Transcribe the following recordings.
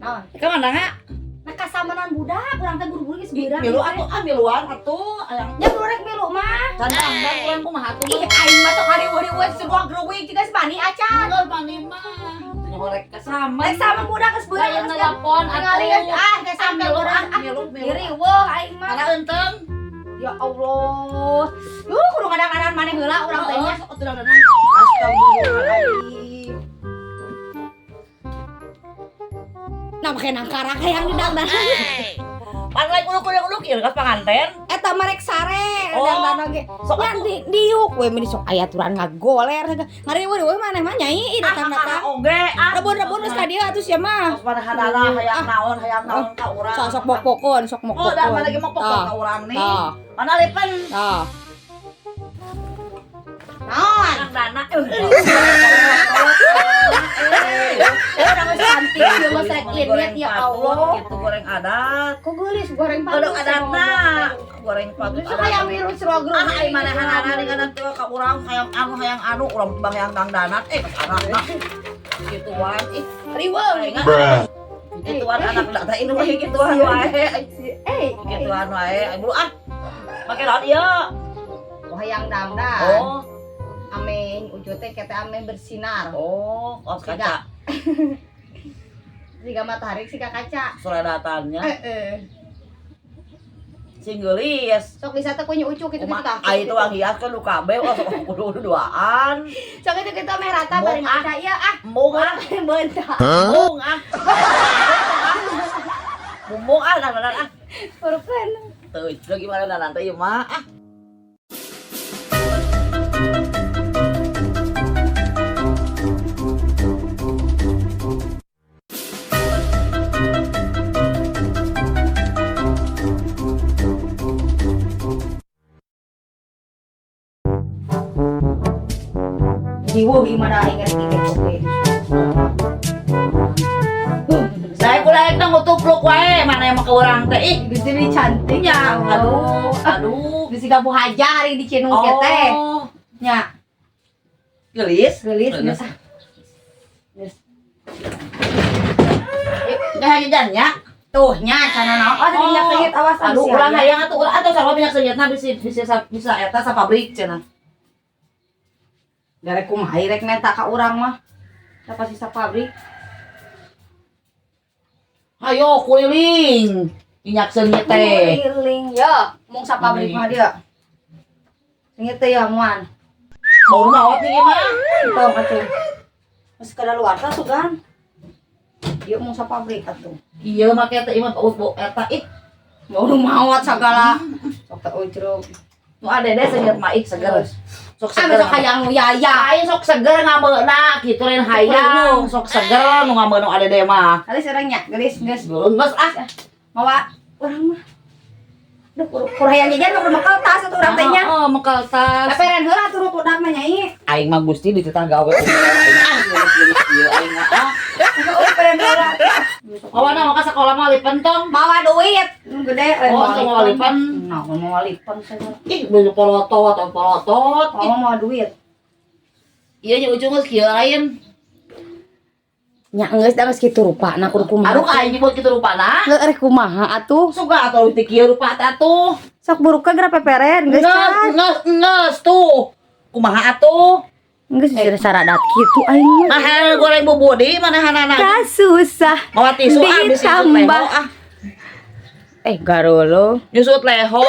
Naon? Ka mana nga? Nah kasamanan budak, urang teh buru-buru geus beurang. Milu atuh ah miluan atuh ayang. Nya buru rek milu mah. Can dangdan urang kumaha atuh. Ih, aing mah sok hariweuh-riweuh sebuah growing juga si Bani acan. Geus mani mah. Teu rek kasama. Rek sama budak geus beurang. Lain nelpon Tingali geus ah geus Ah, sampe milu urang ah milu milu. Diriweuh aing mah. Mana eunteng? Ya Allah. Kudu ngadang-adang maneh heula urang teh nya. Sok atuh dangdanan. Astagfirullahaladzim. Nah, make nangkarak hayang didangdan. Pan lain uluk-uluk ieu geus panganten. Eta mah rek sare, Oh. dangdan oge. Sok Nya di diuk we meni sok aya aturan ngagoler. Ngariweuh-riweuh maneh mah nyai datang-datang. Oge ah. Rebun-rebun geus ka dieu atuh sia mah. Sok manahanana hayang naon ka urang. Sok sok mokpokon, sok Oh, mokpokon. dah mana lagi mokpokon ka urang nih. Tah. Mana lipen? Tah. Naon? Dana. Orang geus cantik ieu mah rek liat ya Allah. Gitu goreng adat. Kok geulis goreng patut. Aduh adatna. Goreng patut. Sok hayang wirus rogrog. Ah, ai manahanana dengan teu ka urang hayang anu urang bang hayang dangdanat eh pas anakna. Gituan ih Riweuh. gituan anak dak teh ini gituan wae. Eh, Gituan wae. Ai buru ah. Make naon ieu? oh hayang dangdan. Oh, Ame ujut teh kete ame bersinar. oh, kaos kaca. Siga matahari siga kaca. Suradatannya Heeh. sing geulis. Sok bisa teh kunyu ucuk gitu gitu tah. Ai itu hias kan lu kabeh wah sok kudu duaan. Sok itu kita meh rata bareng Embung, kaca ieu ah. Embung ah, Bentar. embung ah. Bumbung ah dandanan ah. Burukeun. Tuh, itu gimana dandan teh ieu mah ah. Jiwo gimana aing rek tiket oke. Saya kuda rek ngutupluk wae mana yang mau ke urang teh ih. Gusti ini cantik Nya, aduh, aduh. Gusti kamu haja hari di Cinung teh. Oh, Nya, geulis. geulis Geulis. geus ah. Geus. Dah jajannya. Tuh nya cana naon. Oh, minyak seungit awas Aduh, urang hayang atuh ulah atuh sarua minyak seungitna bisa bisa bisa eta sa pabrik cenah. Garek kumaha rek menta ka urang mah. Da pasti sa pabrik. Hayo kuliling. Minyak seungit teh. Keliling ya, mung sa pabrik mah dia. Seungit teh ya muan. Bau maot nih mah. Tong atuh. Geus kadaluarsa sugan. Ieu mung sa pabrik atuh. Iya make teh imah bau eta ih. Bau maot sagala. Sok teh ujrug. Nu adede seungit mah ih seger. Sok Ah, seger. besok hayang nu yaya. Aing sok seger ngameuna kitu lain hayang. Sok seger nu ngameuna nu adede mah. Alis urang nya, geulis geus. Geus ah. Mawa urang mah. Duh, kur hayang jajan mah kudu mekel tas atuh urang teh nya. Oh, mekel tas. Peperen heula atuh budak mah nyai. Aing mah Gusti dititah gawe. Aing ah geus ieu aing mah. Ah. Peperen heula. Mawana mah ka sakola mah lipen tong. Mawa duit nu gede Oh, tong mawa lipen. Nah, mawa lipen segala. Ih, beli polotot, tong polotot. Ih, Mawa mawa duit. Iya nya ujung geus kieu lain. Nya geus da geus kitu rupana kudu kumaha. Aduh ka aing nyebut kitu rupana. Heuh rek kumaha atuh. Suka atuh teu kieu rupa teh atuh. Sok burukeun geura peperen geus Nges, can. nges, nges tuh. Kumaha atuh? Geus geus saradat kitu aing mah. Nah, goreng bubudi manahanana. Kasusah. Mawa tisu ah bisi nyusut leho Ditambah. ah. Eh garolo. Nyusut leho.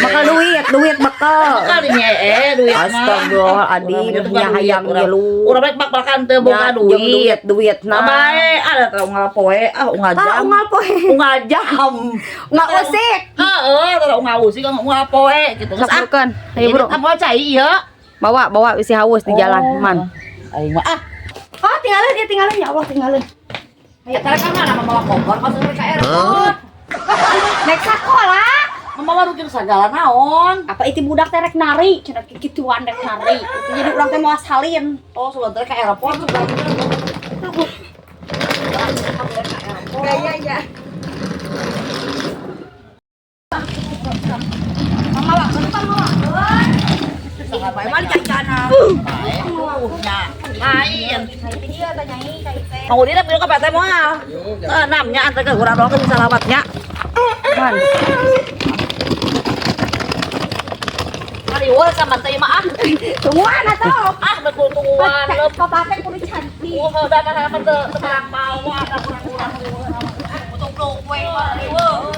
Bakal duit, duit bakal. Bakal di duit mah. Astagfirullahaladzim, nya hayang ngilu. Urang rek bak-bakan teu boga Jeung duit. duit, duit Nah, nah. bae ada teh unggal poe ah unggal Ah, jam. unggal poe. Unggal jam. Unggal usik. Heeh, teh unggal usik unggal poe gitu. Geus Sok ah. burukeun. Ayo bro. Ini mau cai ieu. Bawa, bawa bisi haus di jalan, man. Aing mah ah. Oh, tinggalin dia tinggalin ya Allah, tinggalin. Ayo tarik ka mana mamawa kompor masuk ke airport. Naik sekolah. Mamawa rukin sagala naon. Apa itu budak teh rek nari, cenah kikituan rek nari. Jadi urang teh moal salin. Oh, sebentar ke airport sudah. Gaya ya. Mama waktu pan mama waktu. Ih, bae mah dicacana. Lain. Iya tanyai kai teh. Mang Udin minum ka teh moal. Heeh, namnya antar ke urang doang ke salawatnya. Man. Kariweuh sama teh mah ah. Tungguan atuh. Ah, betul tungguan. Papa teh kudu cantik. Oh, udah kan harapan teu teu melampau wah kurang-kurang. Putung we riweuh.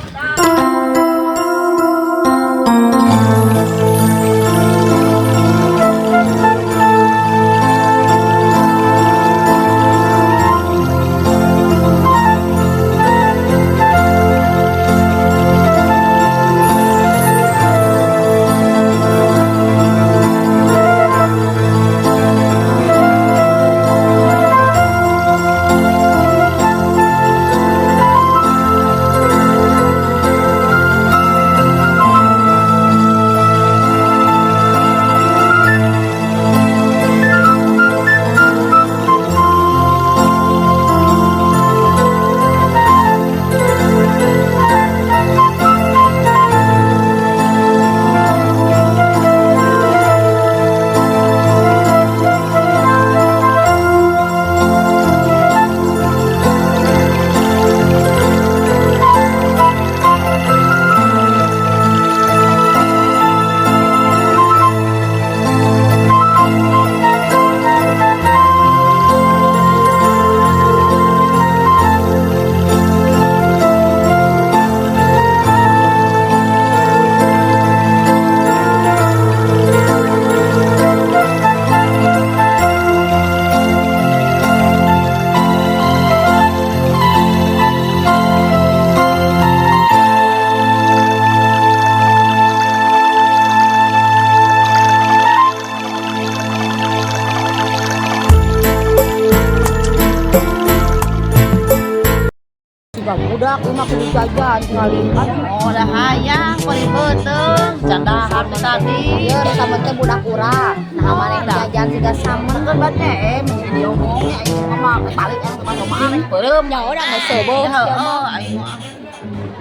Sudah budak ieu mah kudu jajan kali. Oh, dah hayang paling beuteung, candahan tadi. Ieu sama teh budak urang. Nah, maneh jajan siga sama. Kan baca mesti diomongnya aing mah balik aing mah mah aing beureum. Ya udah geus seubeung. Heeh, aing mah.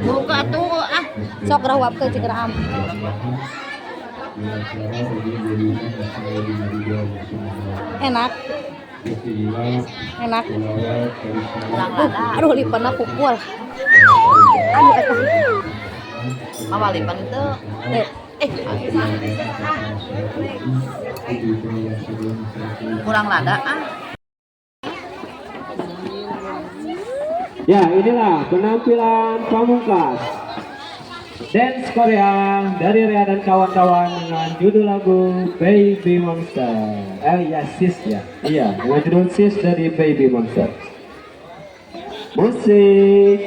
Buka tuh ah. Sok geura huapkeun cing geura am. Enak. Enak. Aduh, lipenna pukul. Aduh, eta. Mama lipen teu. Eh, Eh, kurang lada ah. Ya, inilah penampilan pamungkas Dance Korea dari Rea dan kawan-kawan dengan judul lagu Baby Monster. Eh ya, Sis ya. Iya, dengan judul Sis dari Baby Monster. Musik.